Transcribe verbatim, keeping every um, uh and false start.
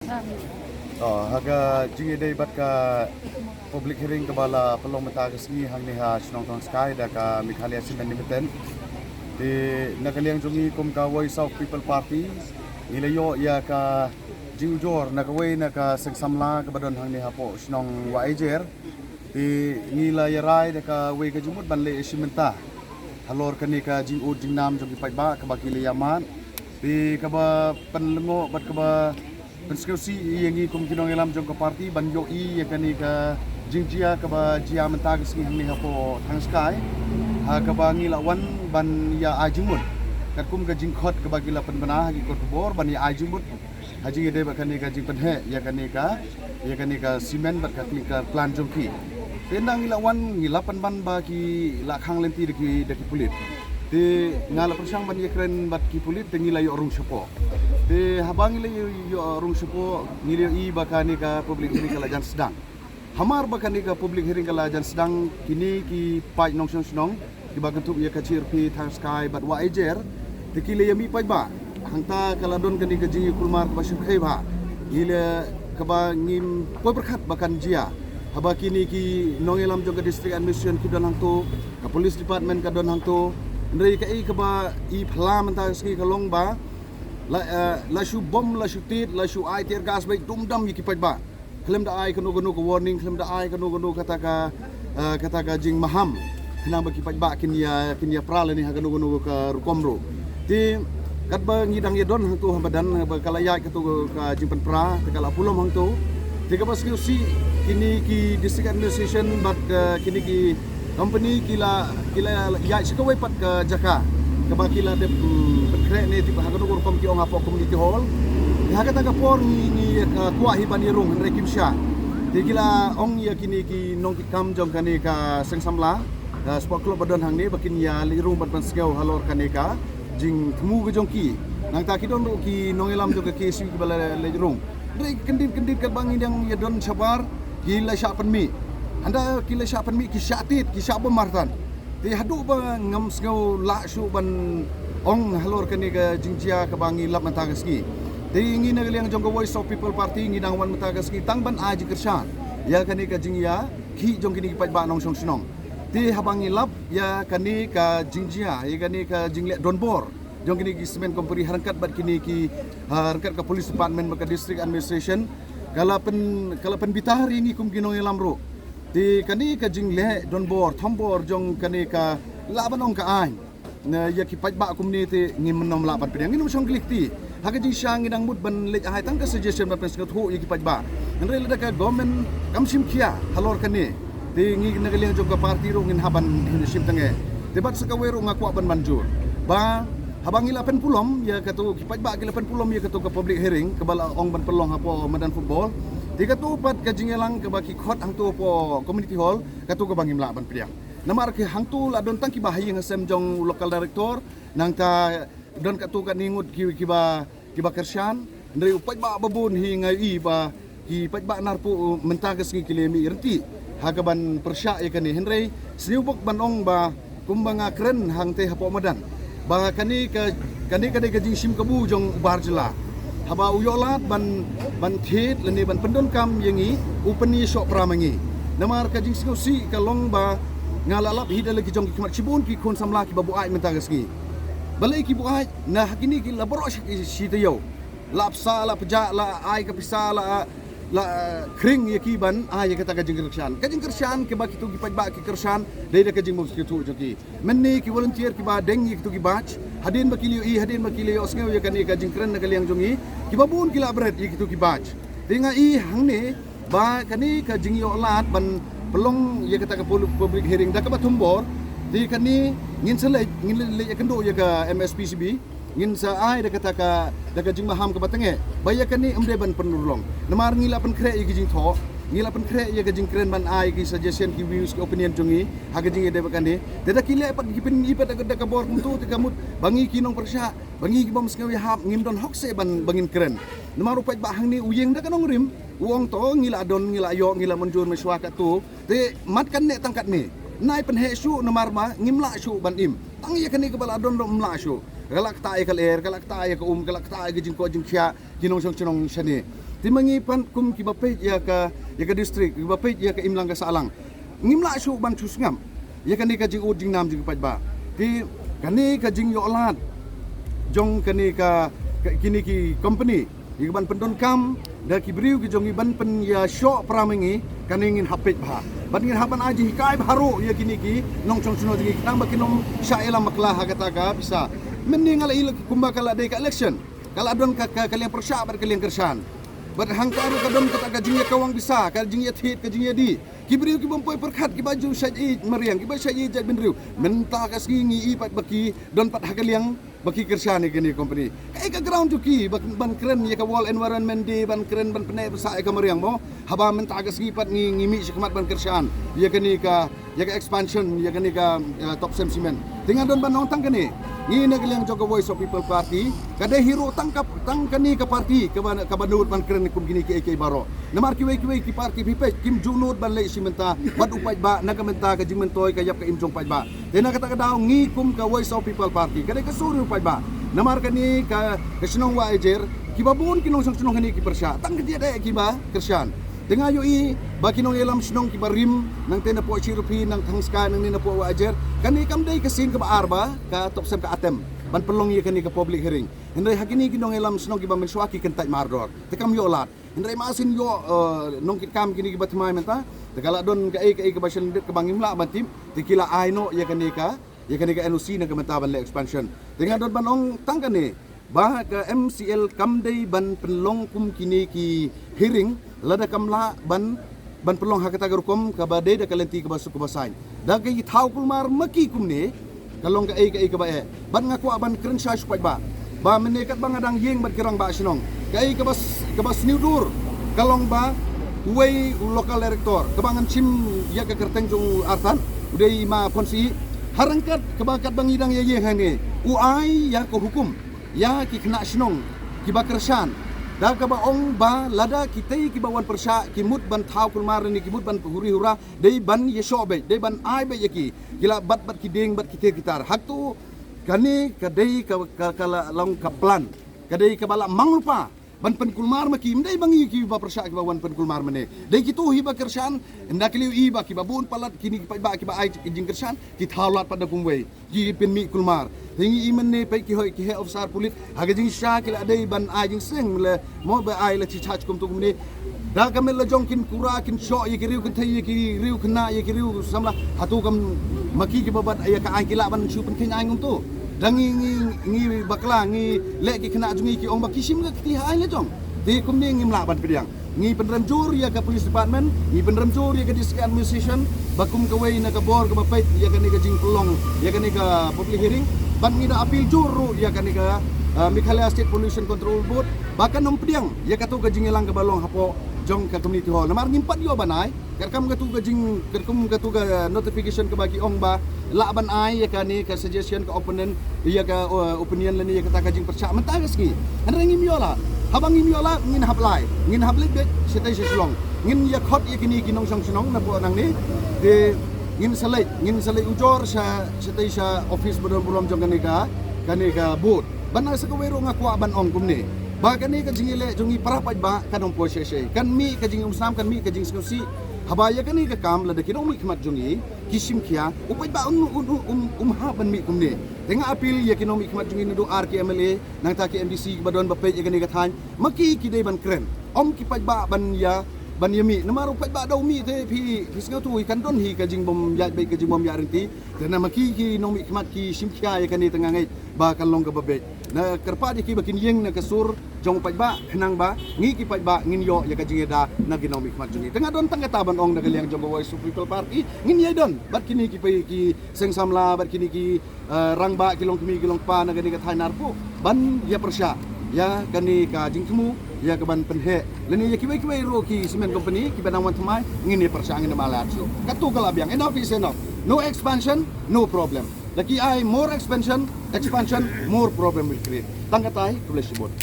Oh, ha ka jingïadei bad ka public hearing kaba la pynlong mynta ka sngi hangne ha shnong Thangskai da ka Meghalaya Cement Limited. Te na ka liang jong ngi kum ka Voice of People Party, ngi la ïoh ïa ka jingujor na kawei na ka seng samla kaba don hangne hapoh shnong Wahiajer. Te ngi la ïarai da kawei ka jingmut ban leit shim bynta halor kane ka jingud jingnam jong ki paidbah kaba ki la ïa mad. Te kaba pynlyngngoh bad kaba pynsngewsih ïa ngi kum ki nongïalam jong ka party ban ïohi ïa kane ka jingjia kaba jia mynta ka sngi hangne hapoh Thangskai. Ha kaba ngi la wan ban ïa ai jingmut katkum ka jingkhot kaba ki la pynbna ha ki kot khubor ban ïa ai jingmut ha jingïadei bad kane ka jingpynheh ïa kane ka, ïa kane ka cement bad ka clinker plant jong ki. Te ynda ngi la wan ngi la pynban ba ki la khang lynti da ki, da ki pulit. Te nga la pyrshang ban ïakren bad ki pulit te ngi la ïoh rung shapoh. Te haba ngi la ïoh, ïoh rung shapoh ngi la ïohi ba kane ka public hearing ka la jan sdang. Hamar ba kane ka public hearing ka la jan sdang, kine ki paid nongshong shnong kiba kynthup ïa ka Chirphi, Thangskai bad Wahiajer, te ki la ïa mih paidbah. Hangta ka la don kane ka jingïakulmar kaba shyrkhei bha, ngi la, kaba ngim poi pyrkhat ba kan jia haba kine ki nongïalam jong ka District Administration ki don hangto, ka Police Department ka don hangto. Hynrei kaei kaba i phylla mynta ka sngi ka long ba la, eh, la shu bom, la shu tied, la shu ai tear gas bad dum dam ïa ki paidbah. Khlem da ai kano kano ka warning, khlem da ai kano kano kata ka, eh, kata ka jingmaham, khnang ba ki paidbah kin ïa, kin ïa pra lane ha kano kano ka rukom ruh. Te katba ngi dang ïa don hangto ha madan ba ka la ïaid kato ka jingpynpra, te ka la pulom hangto. Te kaba sngewsih, kine ki District Administration bad, eh, kine ki company ki la, ki la ïaid sha kawei pat ka jaka kaba ki la dep, mm, pynkhreh ne tip ha kano ka rukom ki ong hapoh community hall. Ha kata ka por ngi, ngi, eh, kwah hi ban ïa rung hynrei kim shah. Te ki la ong ïa kine ki nongkitkam jong kane ka seng samla, eh, sport club ba don hangne ba kin ïa leit rung ban pynsngew halor kane ka jingthmu ka jong ki. Nangta ki don ruh ki nongïalam jong ka K S U kiba la leit rung. Hynrei kyndit kyndit katba ngi dang ïa don shabar ki la shah pynmih. Hynda ki la shah pynmih ki shah tied, ki shah bom martan. Te haduh ba ngam sngew lah shuh ban ong halor kane ka jingjia kaba ngi lap mynta ka sngi. Te ngi na ka liang jong ka Voice of People Party ngi dang wan mynta ka sngi tang ban ai jingkyrshan ïa kane ka jingïakhih jong kine ki paidbah nongshong shnong. Te haba ngi lap ïa kane ka jingjia, ïa kane ka jingleh donbor jong kine ki cement company ha ryngkat bad kine ki, ha ryngkat ka Police Department bad ka District Administration, ka la pyn, ka la pynbitar ïa ngi kum ki nongïalam ruh. Te kane ka jingleh donbor thombor jong kane ka, lah ban ong, ka aiñ na ïa ki paidbah kumne te ngim nym lah ban pdiang, ngin ym shong kli kti. Ha ka jingshisha ngi dang mut ban leit ai tang ka suggestion ban pynsngewthuh ïa ki paidbah. Hynrei lada ka government kam shim khia halor kane, te ngi na ka liang jong ka party ruh ngin hap ban shim tang eh. Te bad sa kawei ruh nga kwah ban mynjur ba haba ngi la pynpulom ïa kato, ki paidbah ki la pynpulom ïa kato ka public hearing kaba la ong ban pynlong hapoh madan football, te kato pat ka jingïalang kaba ki khot hangto hapoh community hall, kato kaba ngim lah ban pdiang. Namar ki hangto la don tang kiba ha ïing ha sem jong u local director, nangta don katto katne ngut ki, kiba, kiba kyrshan. Hynrei u paidbah ba bun hi nga ïohi ba ki paidbah Narpuh mynta ka sngi ki la mih ryntih ha kaban pyrshah ïa kane. Hynrei sngewbok ban ong ba kumba nga kren hangtei hapoh madan ba kane ka, kane ka dei ka jingshim kabu jong u bar jylla. Haba u ïoh lad ban, ban thied lane ban pyndonkam ïa ngi, u pynïasoh pra ma ngi. Namar ka jingsngewsih ka long ba nga la lap hi da la ki jong ki khmat shibun ki khun samla kiba buaid mynta ka sngi. Balei ki buaid? Na ha kine ki la baroh shi, shi taïew. La psa, la pjah, la ai ka pisa, la, la, eh, khring ïa ki ban ai ïa kata ka jingkyrshan. Ka jingkyrshan kaba kito ki paidbah ki kyrshan dei da ka jingmynsngew jong ki. Mynne ki volunteer kiba deng ïa kito ki badge, hadien ba ki la ïohi, hadien ba ki la ïohsngew ïa kane ka jingkren na ka liang jong ngi, kiba bun ki la bret ïa kito ki badge. Te nga i hangne ba kane ka jingïoh lad ban pynlong ïa kata ka pul-, public hearing da kaba thombor. Te kane ngin sa leit, ngin leit, leit ïakynduh ïa ka M S P C B. Ngin sa ai da kata ka, da ka jingmaham kaba tyngeh ba ïa kane ym dei ban pynurlong. Namar ngi la pynkhreh ïa ki jingthoh, ngi la pynkhreh ïa ka jingkren ban ai ki suggestion, ki views, ki opinion jong ngi ha ka jingïadei bad kane. Te da ki leh pat ki pyn, i pat da ka, da ka bor kumto, te ka mut ba ngi ki nongpyrshah, ba ngi ki bym sngew ïahap ngim don hok seh ban, ba ngin kren. Namar u paidbah hangne u ïeng da ka nongrim, u ong to ngi la don, ngi la ïoh, ngi la mynjur mynshuwa katto. Te mat kan ne tang katne. Nai pynheh shuh namar ma ngim lah shuh ban im. Tang ïa kane kaba la don ruh ym lah shuh. Ka la ktah ïa ka lyer, ka la ktah ïa ka um, ka la ktah ïa ka jingkoit jingkhiah ki nongshong shnong shane. Te ma ngi pat kum kiba peit ïa ka, ïa ka district, kiba peit ïa ka imlang ka sahlang, ngim lah shuh ban shu sngap ïa kane ka jingud jingnam jong ki paidbah. Te kane ka jingïoh lad jong kane ka, ka, kine ki company ïa ka ban pyndonkam da ki briew ki jong ngi ban pynïashoh para ma ngi, kane ngin hap peit bha. Bad ngin hap ban ai jinghikai bha ruh ïa kine ki nongshong shnong jong ngi, khnang ba kin ym shah ïalam bakla ha kata ka pisa. Mynne nga la ïohi kumba ka la dei ka election, ka la don ka, ka, ka liang pyrshah bad ka liang kyrshan. Bad hangta ruh ka don kata ka jingïakawang pisa, ka jingïathied, ka jingïadih. Ki briew ki bym poi pyrkhat, kiba ju shait ïeit mariang, kiba shait ïeit jaitbynriew, mynta ka sngi ngi i pat ba ki don pat ha ka liang ba ki kyrshan ïa kane ka company. Kaei ka ground jong ki ba, ban kren ïa ka World Environment Day, ban kren ban pynneh pynsah ïa ka mariang mo? Haba mynta ka sngi pat ngi, ngi mih shakhmat ban kyrshan ïa kane ka, ïa ka expansion ïa kane ka, eh, Topcem Cement. Te nga don ban ong tang kane, ngi na ka liang jong ka Voice of People Party, ka dei hi ruh tang ka, tang kane ka party kaba, kaba nud ban kren kum kine kiei kiei baroh. Namar kiwei kiwei ki party phi peit kim ju nud ban leh shi bynta bad u paidbah na ka bynta ka jingmyntoi ka ïap ka im jong u paidbah. Te na kata ka daw ngi kum ka Voice of People Party, ka dei ka sur ïa u paidbah. Namar kane ka, ka shnong Wahiajer, kiba bun ki nongshong shnong hangne ki pyrshah, tang ka jingïadei kiba kyrshan. Te nga ïohi ba ki nongïalam shnong kiba rim, nangtei napoh Shirphi, nang Thangskai, nangne napoh Wahiajer, kane kam dei ka sien kaba ar ba ka Topcem ka attempt ban pynlong ïa kane ka public hearing. Hynrei ha kine ki nongïalam shnong kiba mynshuwa ki kyntait mardor, te kam ïoh lad. Hynrei ma sien ïoh, eh, nongkitkam kine kiba thymmai mynta, te ka la don kaei kaei kaba shen bit kaba ngim lah ban tip, te ki la ai noh ïa kane ka, ïa kane ka N O C na ka bynta ban leh expansion. Te nga don ban ong tang kane, ba ka M C L kam dei ban pynlong kum kine ki hearing lada kam lah ban, ban pynlong ha kata ka rukom kaba dei da ka lynti kaba suk kaba saiñ. Da ka ïa thaw kulmar ma ki kumne, ka long kaei kaei kaba eh. Bad nga kwah ban kren shai sha u paidbah ba mynne katba nga dang ïeng bad ki rangbah shnong, kaei kaba s-, kaba sniew dur ka long ba uwei u local director kaba ngan shim ïa ka kyrteng jong u artat, u dei i Ma Phonsih. Ha ryngkat kaba katba ngi dang ïa ïeng hangne, u ai ïa ka hukum ïa ki khynnah shnong kiba kyrshan, da kaba ong ba lada kitei kiba wan pyrshah ki mut ban thaw kulmar ne ki mut ban huri hura, dei ban ïashoh beit, dei ban ai beit ïa ki, ki la bat bad ki dieng bad ki tiar ki tar. Hato kane ka dei ka, ka, ka la long ka plan, ka dei kaba la mang lypa ban pynkulmar ma ki? Ym dei ba ngi kiba pyrshah kiba wan pynkulmar mynne, dei kito hi ba kyrshan. Ynda ki la ïohi ba kiba bun palat kine ki paidbah kiba ai jingkyrshan ki thaw lad pat da kumwei, ki pynmih kulmar. Te ngi i mynne peit ki hoi ki heh officer pulit ha ka jingshisha ki la dei ban ai jingseng le mo ba ai la chi charge kumto kumne. Da ka met la jong kin kura kin shoh ïa ki riew kynthei, ïa ki riew khynnah, ïa ki riew samla. Hato kam ma ki kiba bat ïa ka aiñ ki lah ban shu pynkheiñ aiñ kumto? Da ngi, ngi, ngi bakla ngi leh ki khynnah jong ngi ki ong ba ki shim ka kti ha aiñ la jong. Te kumne ngim lah ban pdiang. Ngi pynrem jur ïa ka police department, ngi pynrem jur ïa ka district administration ba kum kawei na ka bor kaba peit ïa kane ka jingpynlong ïa kane ka public hearing. Bad ngi da appeal jur ruh ïa kane ka, ah, Meghalaya State Pollution Control Board ba kan ym pdiang ïa kato ka jingïalang kaba long hapoh jong ka community hall. Namar ngim pat ïoh ban ai, katkam kato ka jing, katkum kato ka notification kaba ki ong ba lah ban ai ïa kane ka suggestion ka opinion, ïa ka, uh, opinion lane ïa kata ka jingpyrshah mynta ka sngi. Hynrei ngim ïoh lad. Haba ngim ïoh lad ngin hap lai, ngin hap leit beit shatei sha Shillong. Ngin ïa khot ïa kine ki nongshong shnong napoh nangne. Te ngin sa leit, ngin sa leit ujor sha, shatei sha office ba don burom jong kane ka, kane ka board. Bad na sa kawei ruh nga kwah ban ong kumne ba kane ka jingïaleh jong ngi para paidbah kan ym poi shai shai, kan mih ka jingumsnam, kan mih ka jingsngewsih. Haba ïa kane ka kam lada ki nongmihkhmat jong ngi ki shim khia, u paidbah um, um, um, um, um hap ban mih kumne. Te nga appeal ïa ki nongmihkhmat jong ngi naduh ar ki M L A nangta ki M D C kiba don ba peit ïa kane ka thaiñ, ma ki ki dei ban kren, ym ki paidbah ban ïa, ban ïa mih. Namar u paidbah da u mih te phi, phi sngewthuh hi kan don hi ka jingbym ïaid beit ka jingbym ïaid ryntih. Te na ma ki ki nongmihkhmat ki shim khia ïa kane te nga ngeit ba kan long kaba beit. Na kyrpad ïa ki ba kin ïeng na ka sur jong u paidbah khnang ba ngi ki paidbah ngin ïoh ïa ka jingïada na ki nongmihkhmat jong ngi. Te nga don tang kata ban ong na ka liang jong ka Voice of People Party, ngin ïai don bad kine ki pa, ki seng samla bad kine ki, eh, rangbah, ki longkmie ki longkpa na kane ka thaiñ Narpuh ban ïa pyrshah ïa kane ka jingthmu ïa ka ban pynheh lane ïa kiwei kiwei ruh ki cement company kiba nang wan thymmai. Ngin ïa pyrshah, ngin ym lah shuh. Kato ka la biang, enough is enough. No expansion, no problem. Da ki ai more expansion, expansion, more problem will create. Tang katai, khublei shibun.